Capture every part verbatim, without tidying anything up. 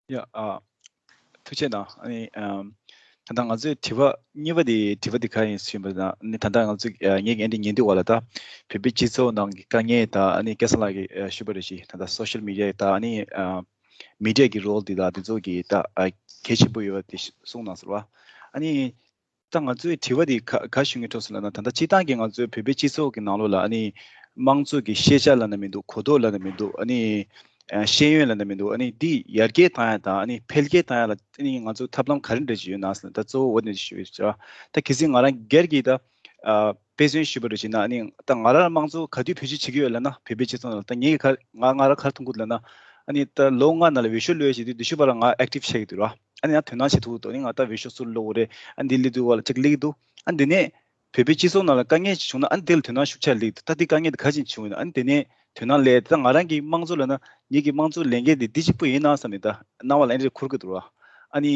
ཡ། ཨ། ཐུགས་རྗེ་གནང་། ཨ་ནི་ཨམ། ད་ལྟ་ང་ཚོའི་དྲི་བ་གཉིས་པ་དེ། དྲི་བ་དེ་ག་ཡིན་ཞུས་པ་ན། ཨ་ནི་ད་ལྟ་ང་ཚོས་ཨ་ངེད་ཀྱི་ཨེ་འདྲ་ཉན་དུས་བ་ལ། ད་བོད་པའི་སྤྱི་ཚོགས་ནང་གི་དཀའ་ངལ་དང་། ཨ་ནི་སྐལ་བཟང་ལགས་ཀྱིས་ཨ་ཞུས་པ་རེད་ཤག་ད་ལྟ་སོ་ཤལ་མི་ཌི་ཡ་དང་། ཨ་ནི་ཨ་མི་ཌི་ཡ་གི་རོལ་དེ་དང་དེ་ཚོ་གི་ད་ཨ་གལ་ཆེན་པོ་ཡོད་པ་དེ་གསུངས་གནང་ཟེར་བ། ཨ་ནི་ད་ང་ཚོའི་དྲི་བ་དེ་ག་ག་ཞུ་སྙིང་འདོད་སོང་ལབ་ན། ད་ལྟ་སྤྱིར་བཏང་གི་ང་ཚོའི་བོད་པའི་སྤྱི་ཚོགས་ཀྱི་ནང་ལོགས་ལ། ཨ་ནི་དམངས་གཙོ་གི་ཤེས་བྱ་ལབ་ན་མི་འདུག་གོ་རྟོགས་ལབ་ན་མི་འདུག་ཨ་ནི་ཨ་ཤེས་ཡོན་ལབ་ན་མི་འདུག་ཨ་ནི་འདི་ཡར་རྒྱས་བཏང་ཡ་དང་། ཨ་ནི་འཕེལ་རྒྱས་བཏང་ཡ་ལ། ཨ་ནི་ང་ཚོ་ཐབས་ལམ་ག་རེ་འདྲ་ཞིག་ཡོད་ན་ཟེར་ན། ད་གཙོ་བོ་འོ་དེ་ཞུ་ཡོད་ཅེ། ད་གལ་སྲིད་ང་རང་སྒེར་གྱིས་ད་ཨ་དཔེ་མཚོན་ཞུས་པ་རེད་ཅེ་ན། ཨ་ནི་ད་ང་རང་དམངས་གཙོ་ག་དུས་བེད་སྤྱོད་བྱེད་ཀྱི་ཡོད་ལབ་ན། བོད་པའི་སྤྱི་ཚོགས་ནང་ལ་ད་ངས་ག་ང་ང་རང་ག་རེ་མཐོང་གི་འདུག་ལབ་ན། ཨ་ནི་ད་ལོ་ལྔ་ནང་ལ་འོས་ཤོག་བླུགས་ཡ་ཞིག་དུས། དེ་ཤུ་བ་ལ་ང་ཨེག་ཊིབ་བྱེད་ཀྱི་འདུག་ར། ཨ་ནི་ཡང་དོ་སྣང་བྱེད་ཐུབ་ཀྱི་འདུག་ཨ་ནི་ང་ད་འོས་ཤོག་སུར་བླུགས་དགོས་རེད། ཨ་ནི་འདི་སླེབས་དུས་བ་ལ་ཅིག་སླེབས་ཀྱི་འདུག་ཨ་ནི་དེ་ནས་བོད་པའི་སྤྱི་ཚོགས་ནང་ལ་དཀའ་ངལ་ཅིག་བྱུང་ན། ཨ་ནི་དེ་ལ་དོ་སྣང་ཤུགས་ཆེ་སླེབས་ཀྱི་འདུག་ད་འདི་དཀའ་ངལ་འདི་ག་ཅིག་བྱུང་ཡོད་ན། ཨ་ནི་དེ་ནས་དོ་སྣང་སླེབས། ད་ང་རང་གི་དམངས་གཙོ་ལབ་ན། ངེད་ཀྱི་དམངས་གཙོ་ལས་འགན་འདི་འདི་གཅིག་པུ་ཡིན་ན་བསམ་ནས། ད་སྣང་བ་ལ་ཨེ་འདྲ་འཁོར་གྱི་འདུག་ར། ཨ་ནི་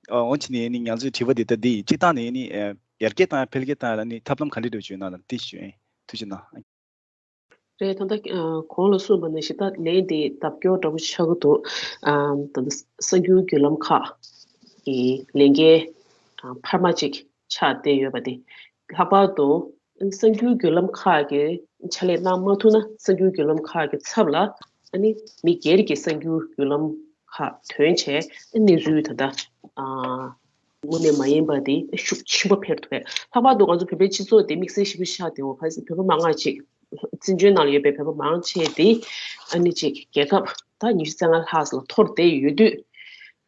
ཨ་འོན་ཏེ་ནི་ཨ་ནི་ང་ཚོའི་དྲི་བ་འདི་ད་འདི་ཡིན། སྤྱིར་བཏང་ནས་ཨ་ནི་ཨ་ཡར་རྒྱས་བཏང་ཡ། འཕེལ་རྒྱས་བཏང་ཡ་ལ་ཨ་ནི་ཐབས་ལམ་ག་འདྲ་འདྲ་བྱུང་ཡོད་ན་ལ། འདི་ཞུ་ཡིན། ཐུགས་རྗེ་གནང་། རེད། ད་ལྟ་ཨ་གོང་ལ་གསུངས་པ་ནང་བཞིན། ད་ལན་དེ་ལྡབ་སྐྱོར་འདྲ་པོ་ཆགས་ཀྱི་འདུག་ཨ་ད་ལྟ་གསར་འགྱུར་བརྒྱུད་ལམ་ཁག་གི་ལས་འགན་ཨ་འཕར་མ་ཅིག་ཆགས་བསྡད་ཡོད་པ་དེ། ལྷག་པར་དུ་གསར་འགྱུར་བརྒྱུད་ལམ་ཁག་གིས་ཕྱག་ལས་གནང་མ་ཐུབ་ན། གསར་འགྱུར་བརྒྱུད་ལམ་ཁག་གི་ཚབ་ལ་ཨ་ནི་མི་སྒེར་གྱི་གསར་འགྱུར་བརྒྱུད་ལམ་ཁག་ཐོན་བྱས། གནས་ཚུལ་ད་ལྟ་ཨ་དངོས་གནས་མ་ཡིན་པ་དེ་ཤུགས་ཆེན་པོ་འཕེལ་ཐུབ་པས། ལྷག་པར་དུ་ང་ཚོ་བོད་པའི་སྤྱི་ཚོགས་དེ་དམིགས་བསལ་ཞེ་པོ་ཆགས་བསྡད་ཡོད་པ། གལ་སྲིད་བོད་པ་མང་ང་ཅིག་བཙན་བྱོལ་ནང་ལ་ཡོད་པའི་བོད་པ་མང་ཆེ་དེ་ཨ་ནི་ཅིག་རྒྱལ་ཁབ་ད་ཉི་ཤུ་རྩ་ལྔ་ལྷག་ཙམ་ལ་འཐོར་བསྡད་ཡོད་དུས།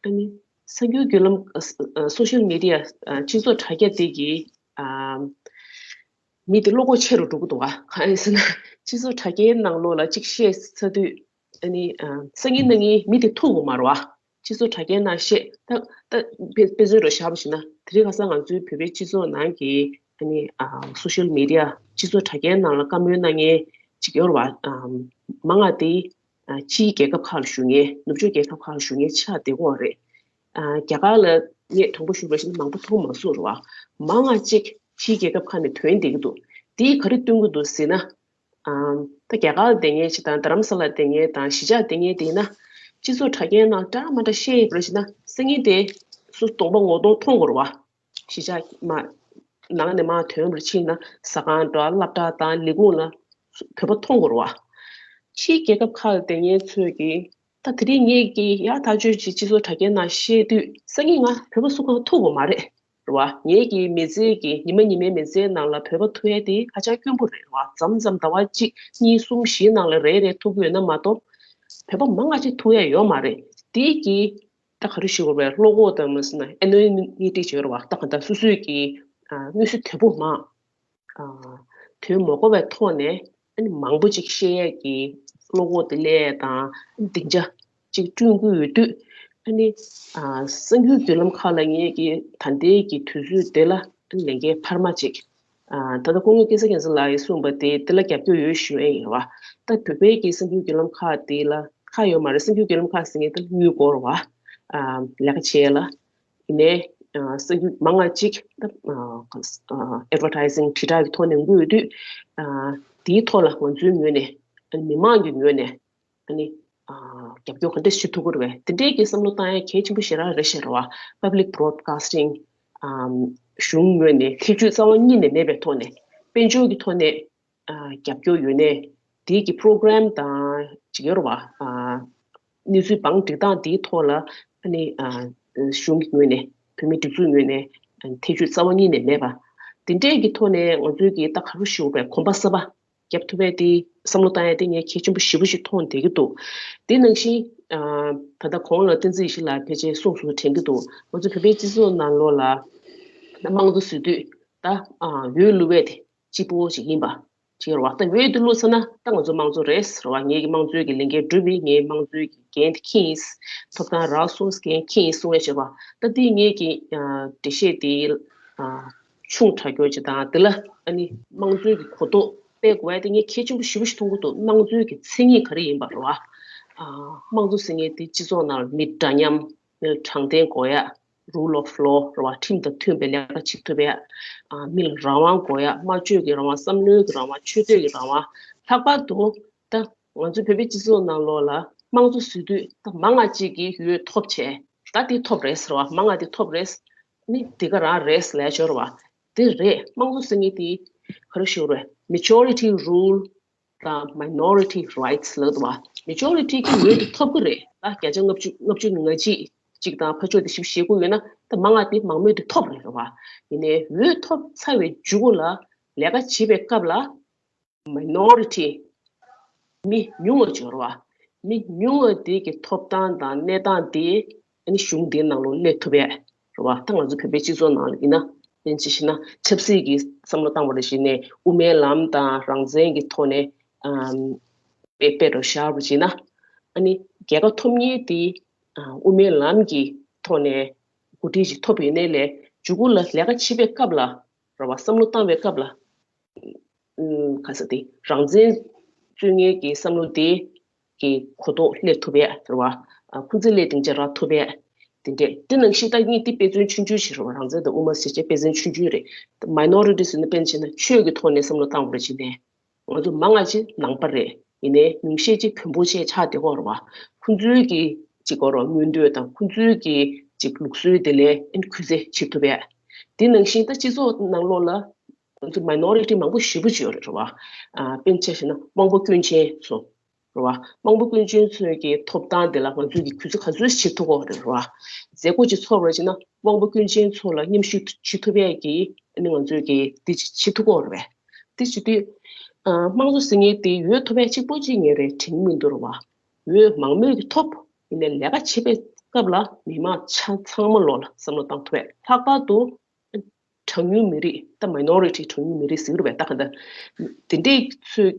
ཨ་ནི་གསར་འགྱུར་བརྒྱུད་ལམ་ཨ་ཨ་སོ་ཤལ་མི་ཌི་ཡ་ཨ་སྤྱི་ཚོགས་དྲ་རྒྱ་དེ་གིས་ཨ་མི་དེ་བློ་ཁོག་ཆེ་རུ་འགྲོ་གི་འདུག་ག་གང་ཡིན་ཟེར་ན། སྤྱི་ཚོགས་དྲ་རྒྱའི་ནང་ལོགས་ལ་ཅིག་བཤད་ཚར་དུས། ཨ་ནི་ཨ་སང་ཉིན་གནངས་ཉིན་མི་དེ་ཐུག་དགོས་མ་རེད་བ། སྤྱི་ཚོགས་དྲ་རྒྱའི་ནང་བཤད། ད་ད་དཔེ་དཔེ་མཚོན་རུ་བཞག་པ་ཞིག་ན། དེ་རིང་ཁ་སང་ང་ཚོའི་བོད་པའི་སྤྱི་ཚོགས་ནང་གི་ཨ་ནི་ཨ་སོ་ཤལ་མི་ཌི་ཡ་སྤྱི་ཚོགས་དྲ་རྒྱའི་ནང་ལ་བཀའ་མོལ་གནང་མཁན་ཅིག་ཡོད་རེད་བ། ཨ་མང་ང་དེ་ཨ་ཕྱིའི་རྒྱལ་ཁབ་ཁག་ལ་བཞུགས་མཁན། ནུབ་ཕྱོགས་རྒྱལ་ཁབ་ཁག་ལ་བཞུགས་མཁན་ཆགས་བསྡད་ཀྱི་ཡོད་རེད། ཨ་རྒྱ་གར་ལ་ངས་དྲང་པོ་ཞུས་པ་ཞིག་ན། མང་པོ་མཐོང་མ་སོང་རེད་བ། མང་ང་ཅིག་ཕྱིའི་རྒྱལ་ཁབ་ཁག་ནས་ཐོན་བསྡད་ཀྱི་འདུག་དེས་ག་རེ་སྟོན་གྱི་འདུག་ཟེར་ན། ཨམ། ད་རྒྱ་གར་ལ་བསྡད་མཁན་ཅིག་དང་། རྡ་རམ་ས་ལར་བསྡད་མཁན་དང་། གཞིས་ཆགས་བསྡད་མཁན་དེ་ཡིན་ན། སྤྱི་ཚོགས་དྲ་རྒྱའི་ནང་འདྲ་མ་འདྲ་བཤད་ཡོད་པ་རེད་ཟེར་ན། སང་ཉིན་དེ་སོ་སོ་གདོང་པ་ངོ་གདོང་མཐོང་དགོས་རེད་བ། གཞིས་ཆགས་མ་ནང་ནས་མར་ཐོན་པར་ཕྱིན་ན། ཟ་ཁང་འདྲ། སློབ་གྲྭ་དང་ལས་ཁུངས་ལ་བོད་པ་མཐོང་དགོས་རེད་བ། ཕྱིའི་རྒྱལ་ཁབ་ཁག་ལ་བསྡད་མཁན་ཚོས་ཀྱིས། ད་དེ་རིང་ངེད་ཀྱིས་ཡག་ཐག་ཆོད་ཅིག་སྤྱི་ཚོགས་དྲ་རྒྱའི་ནང་བཤད་དུས། སང་ཉིན་ང་བོད་པ་སུ་གང་ཐུག་དགོས་མ་རེད། རེད་བ། ངེད་ཀྱི་མི་ཚེ་གི་ཉི་མ་ཉི་མའི་མི་ཚེའི་ནང་ལ་བོད་པ་ཐུག་ཡ་དེ་ཧ་ཅང་དཀོན་པོ་རེད་བ། མཚམས་མཚམས་ཟླ་བ་གཅིག་གཉིས་གསུམ་བཞིའི་ནང་ལ་རེ་རེ་ཐུག་གི་ཡོད་ན་མ་གཏོགས། བོད་པ་མང་ང་ཅིག་ཐུག་ཡ་ཡོད་མ་རེད། དེ་གི་ད་ག་རེ་ཞུ་དགོས་རེད། བློ་ཁོག་དང་མ་སོང་ན་ཨེ་ནོ་ནི་ཊི་ཅིག་ཡོད་རེད་བ། ད་ག་ད་སོ་སོའི་གི་ཨ་མངོན་གསལ་དོད་པོ་མ། ཨ་དོན་མ་གོ་བའི་ཐོག་ནས་ཨ་ནི་མང་པོ་ཅིག་བཤད་ཡས་ཀྱི་བློ་ཁོག་དེ་སླེབས་དང་། སྡིངས་ཆ་ཅིག་བསྐྲུན་གྱི་ཡོད་དུས། ཨ་ནི་ཨ་གསར་འགྱུར་བརྒྱུད་ལམ་ཁག་ལ་ངེད་ཀྱིས་ད་ལྟའི་གི་དུས་ཚོད་དེ་ལ་ཨ་ནི་ལས་འགན་འཕར་མ་ཅིག་ཨ་ད་ལྟ་སྐུ་ངོ་སྐལ་བཟང་རྒྱལ་མཚན་ལགས་ཀྱིས་གསུངས་པ་དེ་དེ་ལ་རྒྱབ་སྐྱོར་ཡོད་ཞུ་ཡས་ཡིན་རེད་བ། ད་བོད་པའི་གི་གསར་འགྱུར་བརྒྱུད་ལམ་ཁག་དེ་ལ་ཁག་ཡོད་མ་རེད། གསར་འགྱུར་བརྒྱུད་ལམ་ཁག་ཟེར་མཁན་དེ་དངུལ་དགོས་རེད་བ། ཨ་ལས་ཀ་བྱེད་ཡས་ལ། ཡིན་ནའི་ཨ་གསར་འགྱུར་མང་ང་ཅིག་ད་ཨ་ཨ་ཨེཌ་ཝར་ཊའི་ཟིང་དྲིལ་བསྒྲགས་ཀྱི་ཐོག་ནས་འགོ་ཡོད་དུས། ཨ་དེའི་ཐོག་ལ་ང་ཚོའི་ངོས་ནས། ཨ་ནི་མི་མང་གི་ངོས་ནས་ཨ་ནི་ཨ་རྒྱབ་སྐྱོར་ག་འདྲ་ཞུ་ཐུབ་ཀྱི་རེད་པས། དེ་འདྲའི་གི་བསམ་བློ་བཏང་ཡ་གལ་ཆེན་པོ་ཞེ་དྲག་རེད་ཤག་རེད་བ། པབ་ལིག་བྷོ་རོཌ་ཀ་སི་ཊིང་ཨམ་གཞུང་ངོས་ནས་ཐེ་བྱུས་རྩ་བ་ཉིད་ནས་མེད་པའི་ཐོག་ནས། དཔལ་འབྱོར་གྱི་ཐོག་ནས་ཨ་རྒྱབ་སྐྱོར་ཡོད་ནའི། དེའི་གི་པོ་རོ་གྷ་རམ་དང་ཅིག་ཡོད་རེད་བ། ཨ་གནས་ཚུལ་བང་སྒྲིག་སྟངས་དེའི་ཐོག་ལ་ཨ་ནི་ཨ་གཞུང་གི་ངོས་ནས། བོད་མིའི་སྒྲིག་འཛུགས་ངོས་ནས་ཨ་ཐེ་བྱུས་རྩ་བ་ཉིད་ནས་མེད་པ། དེ་འདྲའི་གི་ཐོག་ནས་ང་ཚོའི་གི་ད་ག་རེ་ཞུ་དགོས་པས། གོམ་པ་གསར་པ་རྒྱབ་ཐུབ་པའི་དེ་བསམ་བློ་བཏང་ཡ་དེ་ངས་གལ་ཆེན་པོ་ཞེ་པོ་ཞིག་མཐོང་བསྡད་ཀྱི་འདུག་དེ་ནང་བཞིན་ཨ་ད་ལྟ་གོང་ལ་བསྟན་འཛིན་ཡེ་ཤེས་ལགས་ཕལ་ཆེར་གསུངས་སོང་དྲན་གྱི་འདུག་ང་ཚོ་བོད་པའི་སྤྱི་ཚོགས་ནང་ལོགས་ལ་དམངས་གཙོ་ཟེར་དུས་ད་ཨ་འོས་བླུག་པ་དེ་གཅིག་པོ་ཞིག་ཡིན་པ་ཅིག་རེད་བ། ད་འོས་དེ་བླུགས་ཚར་ན་ད་ང་ཚོ་དམངས་གཙོ་རེད་ཟེར་བ། ངེད་ཀྱིས་དམངས་གཙོའི་གི་ལས་འགན་བསྒྲུབས་པས། ངས་དམངས་གཙོའི་གི་འགན་དེ་འཁྱེར་ཡིན། ཐོབ་ཐང་རག་སོང་། འགན་འཁྱེར་ཡིན་གསུང་ཡ་བྱས་པ། ད་དེ་ངེད་ཀྱི་ཨ་འགྲེལ་བཤད་དེ་ཨ་ཆུང་དྲགས་ཀྱོག་ཅིག་དང་། དེ་ལ་ཨ་ནི་དམངས་གཙོའི་གི་གོ་རྟོགས་སྤེལ་དགོས་ཡ་དེ་ངས་གལ་ཆེན་པོ་ཞེ་པོ་ཞིག་མཐོང་གི་འདུག་དམངས་གཙོའི་གི་མཚན་ཉིད་ག་རེ་ཡིན་པ་རེད་བ། ཨ་དམངས་གཙོ་ཟེར་མཁན་དེ་སྤྱི་ཚོགས་ནང་ལ་མི་འདྲ་མཉམ། མི་ལ་དྲང་བདེན་དགོས་ཡ། རུལ་ཨོཕ་ལོ་རེད་བ། ཁྲིམས་དང་མཐུན་པའི་ལས་ཀ་བྱེད་ཐུབ་ཡ། ཨ་མི་ལ་རང་དབང་དགོས་ཡ། སྨྲ་བརྗོད་ཀྱི་རང་དབང་། བསམ་བློའི་གི་རང་དབང་། ཆོས་དད་ཀྱི་རང་དབང་། ལྷག་པར་དུ་ད་ང་ཚོའི་བོད་པའི་སྤྱི་ཚོགས་ནང་ལོགས་ལ་ དམངས་གཙོ་ཟེར་དུས་ད་མང་ང་གཅིག་གིས་འོས་ཐོབ་བྱས། ད་དེ་ཐོབ་རེད་ཟེར་བ། མང་ང་དེ་ཐོབ་རེད། ནི་དེ་ག་རང་རེད་ལས་སྦྱོར་བ། དེ་རེད། དམངས་གཙོ་ཟེར་མཁན་དེ་ག་རེ་ཞུ་རེད། Majority rule དང་minority rights ལབ་འདུག་བ། Majority གི་འོས་དེ་ཐོབ་གི་རེད། ད་བརྒྱ་ཆ་ལྔ་བཅུ་ལྔ་བཅུ་ང་གཅིག་ཅིག་དང་ཕར་ཕྱོགས་དེ་བཞི་བཅུ་ཞེ་དགུ་ཡོད་ན། ད་མང་ང་དེ་མང་མོས་དེ་ཐོབ་རེད་རེད་བ། ཡིན་ནའི་འོས་ཐོབ་ཚར་བའི་མཇུག་གུ་ལ་ལས་ཀ་བྱེད་པའི་སྐབས་ལ། Minority མི་ཉུང་བ་སྦྱོར་བ། མི་ཉུང་བ་དེ་གི་ཐོབ་ཐང་དང་གནས་སྟངས་དེ་ཨ་ནི་གཞུང་དེའི་ནང་ལོགས་སླེབས་ཐུབ་ཡས་རེད་བ། ད་ང་ཚོ་བོད་པའི་སྤྱི་ཚོགས་ནང་ལ་ཡིན་ན། དཔེར་ན་ཆ་བཞག་ན་ཆབ་སྲིད་ཀྱི་བསམ་བློ་བཏང་བ་རེད་བྱས་ནས་དབུ་མའི་ལམ་དང་རང་བཙན་གྱི་ཐོག་ནས་ཨམ་དཔེ་དཔེ་རུ་བཞག་པ་བྱས་ན། ཨ་ནི་རྒྱལ་ཁ་ཐོབ་མཁན་དེ་ཨ་དབུ་མའི་ལམ་གྱི་ཐོག་ནས་འགོ་ཁྲིད་ཅིག་ཐོབ་ཡོད་ནའི་ལས་མཇུག་གུ་ལ་ལས་ཀ་བྱེད་པའི་སྐབས་ལ་རེད་བ། བསམ་བློ་བཏང་བའི་སྐབས་ལ། ཨུམ། ག་ཟེར་དེ། རང་བཙན་རྩོད་མཁན་གྱི་བསམ་བློ་དེ་གི་གོ་རྟོགས་སླེབས་ཐུབ་ཡས་རེད་བ། ཨ། ཁོང་ཚོའི་སླད་དེང་ཆ་རག་ཐུབ་ཡས། དེ་འདྲས། དེ་ནང་བཞིན་ད་ངས་དེ་དཔེ་མཚོན་ཆུང་ཆུང་ཞིག་རེད་བ། རང་བཙན་དང་དབུ་མ་ཟེར་བྱས་དཔེ་མཚོན་ཆུང་ཆུང་རེད། Minority ཟེར་ན་དཔེར་ན་ཆ་བཞག་ན་ཆོས་ཀྱི་ཐོག་ནས་བསམ་བློ་བཏང་བ་རེད་བྱས་ནས། ང་ཚོ་མང་ང་ཅིག་ནང་པ་རེད། ཡིན་ནའི་ཉུང་ཤས་ཅིག་བོན་པོ་བཅས་ཆགས་བསྡད་ཀྱི་ཡོད་རེད་བ། ཁོང་ཚོའི་གི་ཅིག་གོ་རོ་མངོན་འདོད་དང་ཁོང་ཚོའི་གི་ཅིག་ལུགས་སྲོལ་དེ་ལ་ཨ་ནི་གུས་བརྩི་བྱེད་ཐུབ་ཡས། དེ་ནང་བཞིན་ད་སྤྱི་ཚོགས་ནང་ལོགས་ལ་ང་ཚོ་མའི་ནོ་རི་ཊི་མང་པོ་ཞེ་པོ་ཅིག་ཡོད་རེད་བ། ཨ། དཔེར་ན་ཆ་བཞག་ན་དབང་པོ་སྐྱོན་ཅན་ཚོ་རེད་བ། དབང་པོ་སྐྱོན་ཅན་ཚོའི་གི་ཐོབ་ཐང་དེ་ལ་ང་ཚོས་གི་གུས་བརྩི་ག་ཚོད་བྱེད་ཐུབ་ཀྱི་ཡོད་རེད་བ། མཛད་སྒོ་ཅིག་ཚོགས་པ་རེད་བྱས་ན་དབང་པོ་སྐྱོན་ཅན་ཚོ་ལ་མཉམ་ཞུགས་བྱེད་ཐུབ་ཡས་ཀྱི་ཨ་ནི་ང་ཚོས་གི་དེ་ཅིག་བྱེད་ཐུབ་ཀྱི་ཡོད་རེད་བས། དེ་བྱེད་དུས། ཨ། དམངས་གཙོ་ཟེར་མཁན་དེ་འོས་ཐོབ་ཡས་གཅིག་པོ་གཅིག་ངས་རེད་དྲན་གྱི་མི་འདུག་རེད་བ། འོས་མང་མོས་ཀྱི་ཐོབ། ཡིན་ནའི་ལས་ཀ་བྱེད་པའི་སྐབས་ལ་མི་མང་ཆ་ཚང་མ་ལོག་ལ་བསམ་བློ་བཏང་ཐུབ་པས། ལྷག་པར་དུ་གྲངས་ཉུང་མི་རིགས། ད་མའི་ནོ་རི་ཊི་གྲངས་ཉུང་མི་རིགས་ཟེར་གྱི་རེད་པས། ད་ག་འདྲ་དེ་འདྲས་ཚོས་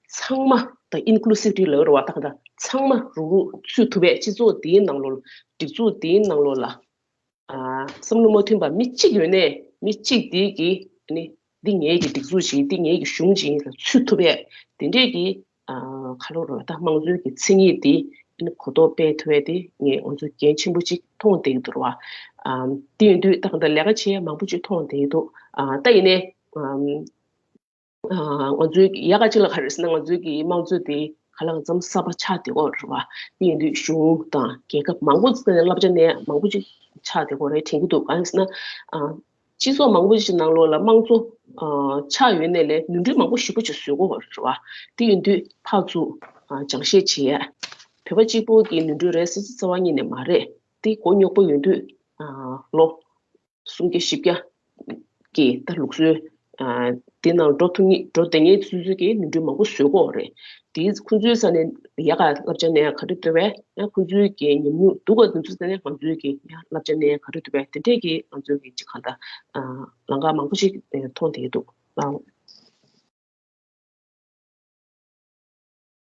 ཚང་མ་ད་ཨིན་ཀུ་ལུ་སིབ་ཊི་ལབ་ཀྱི་རེད་བ། ད་ག་འདྲ་ཚང་མ་རུག་རུག་ཚུད་ཐུབ་པས། སྤྱི་ཚོགས་དེའི་ནང་ལོགས་ལ། སྒྲིག་འཛུགས་དེའི་ནང་ལོགས་ལ། ཨ། བསམ་བློ་མ་མཐུན་པ་མི་གཅིག་ཡོད་ནའི་མི་གཅིག་དེ་གིས་ནི་འདི་ངའི་གི་སྒྲིག་འཛུགས་ཤིག་འདི་ངའི་གི་གཞུང་ཅིག་ཡིན་ཟེར་ཚུད་ཐུབ་པས། དེ་འདྲས་ཀྱི། ཨ། ག་རེ་ལབ་དགོས་རེད། ད་དམངས་གཙོའི་གི་མཚན་ཉིད་དེ་ནི་གོ་རྟོགས་སྤེལ་ཐུབ་པས། དེ་ངས་ང་ཚོ་འགན་ཆེན་པོ་ཅིག་མཐོང་བསྡད་ཀྱི་འདུག་རེད་བ། ཨ། དེ་ཡིན་དུས་ད་ག་འདྲ་ལས་ཀ་བྱེད་ཡས་མང་པོ་ཅིག་མཐོང་བསྡད་ཀྱི་འདུག་ཨ། ད་ཡིན་ནའི། ཨ། ང་ཚོའི་ཡག་ག་ཅིག་ལ་ག་རེ་ཟེར་ན། ང་ཚོའི་གི་དམངས་གཙོ་དེ་ག་ལ་གང་འཚམ་གསར་པ་ཆགས་བསྡད་ཀྱི་ཡོད་རེད་བ། དེ་ཡིན་དུས་གཞུང་དང་རྒྱལ་ཁབ་མང་པོ་ཅིག་ནས་བསླབ་བྱ་ལེན་ཡས་མང་པོ་ཅིག་ཆགས་བསྡད་ཀྱི་ཡོད་རེད་དྲན་གྱི་འདུག་གང་ཡིན་ཟེར་ན། ཨ། སྤྱི་ཚོགས་མང་པོ་ཞིག་ནང་ལོགས་ལ་དམངས་གཙོ། ཨ། ཆགས་ཡོད་ནའི་ལས་ནོར་འཁྲུལ་མང་པོ་ཞེ་པོ་ཅིག་བཟོ་གི་ཡོད་རེད་བ། དེ་ཡིན་དུས་ཕར་ཚུར། ཨ། སྦྱང་བཤད་བྱེད་ཡས། བོད་པ་གཅིག་པོ་གི་ནོར་འཁྲུལ་རེད་ཟེར་རྩ་བ་ཉིད་ནས་མ་རེད། དེ་མགོ་རྙོག་པོ་ཡོད་དུས། ཨ། ལོ། སུམ་བརྒྱ་བཞི་བརྒྱ་གི་ད་ལུགས་སྲོལ། ཨ། དེ་ནང་འགྲོ་ཐུབ་མཁན། འགྲོ་བསྡད་མཁན་སོ་སོ་གིས་ནོར་འཁྲུལ་མང་པོ་བཟོ་གི་ཡོད་རེད། དེ་ཁོང་ཚོའི་ས་ནས་ཡག་ག་བསླབ་བྱ་ལེན་ཡས་ག་རེ་ཐུབ་པས། ཡང་ཁོང་ཚོའི་གི་ཉམས་མྱོང་སྡུག་ག་དེ་ཚོའི་ས་ནས་ང་ཚོའི་གི་ཡང་བསླབ་བྱ་ལེན་ཡས་ག་རེ་ཐུབ་པས། དེ་འདྲས་ཀྱི་ང་ཚོའི་གི་ཅིག་གང་ལྟར། ཨ། ལམ་ཁ་མང་པོ་ཞིག་མཐོང་བསྡད་ཀྱི་འདུག་ཨ།